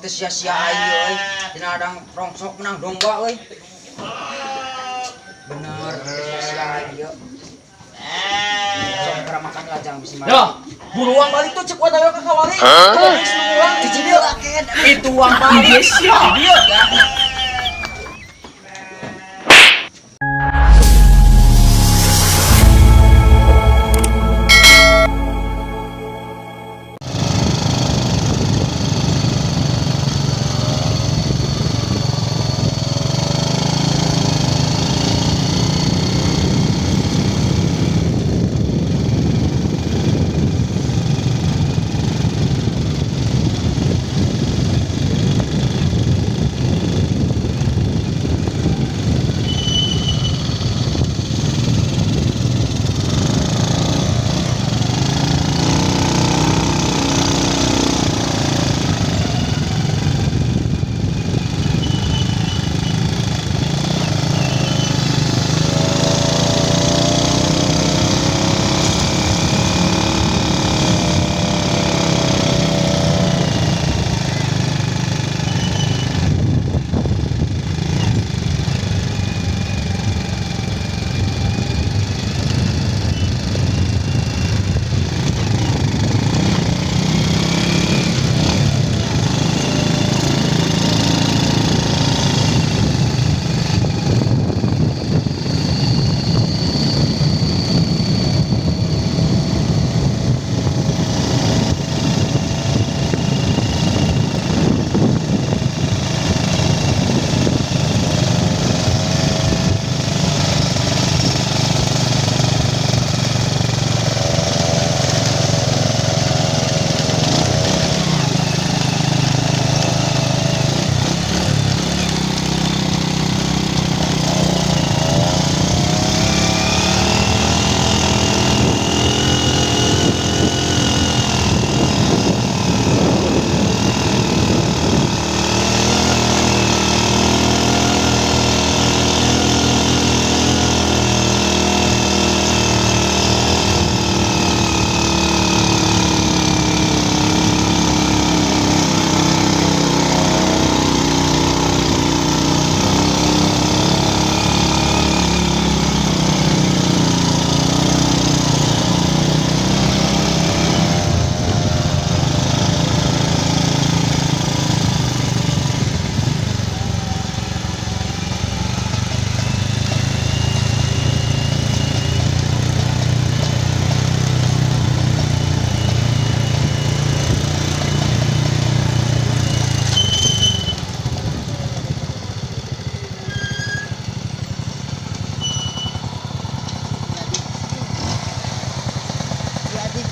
Teu sia-sia aing euy. Tina ladang rongsok menang domba euy. Bener teu sia-sia aing ieu. Sok pernah makan lajang bisi mah. Ya, buruan balik tuh cek wadah ka kawali. Tuh geus uang Cici dia laken. Itu uang balik. Dia.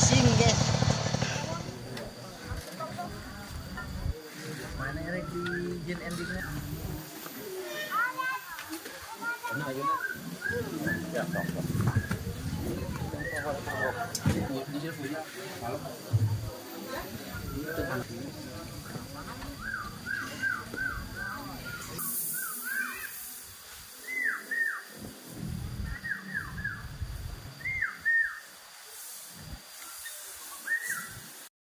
Sing guys. Mana rek di jin endingnya? Ya, sok, sok.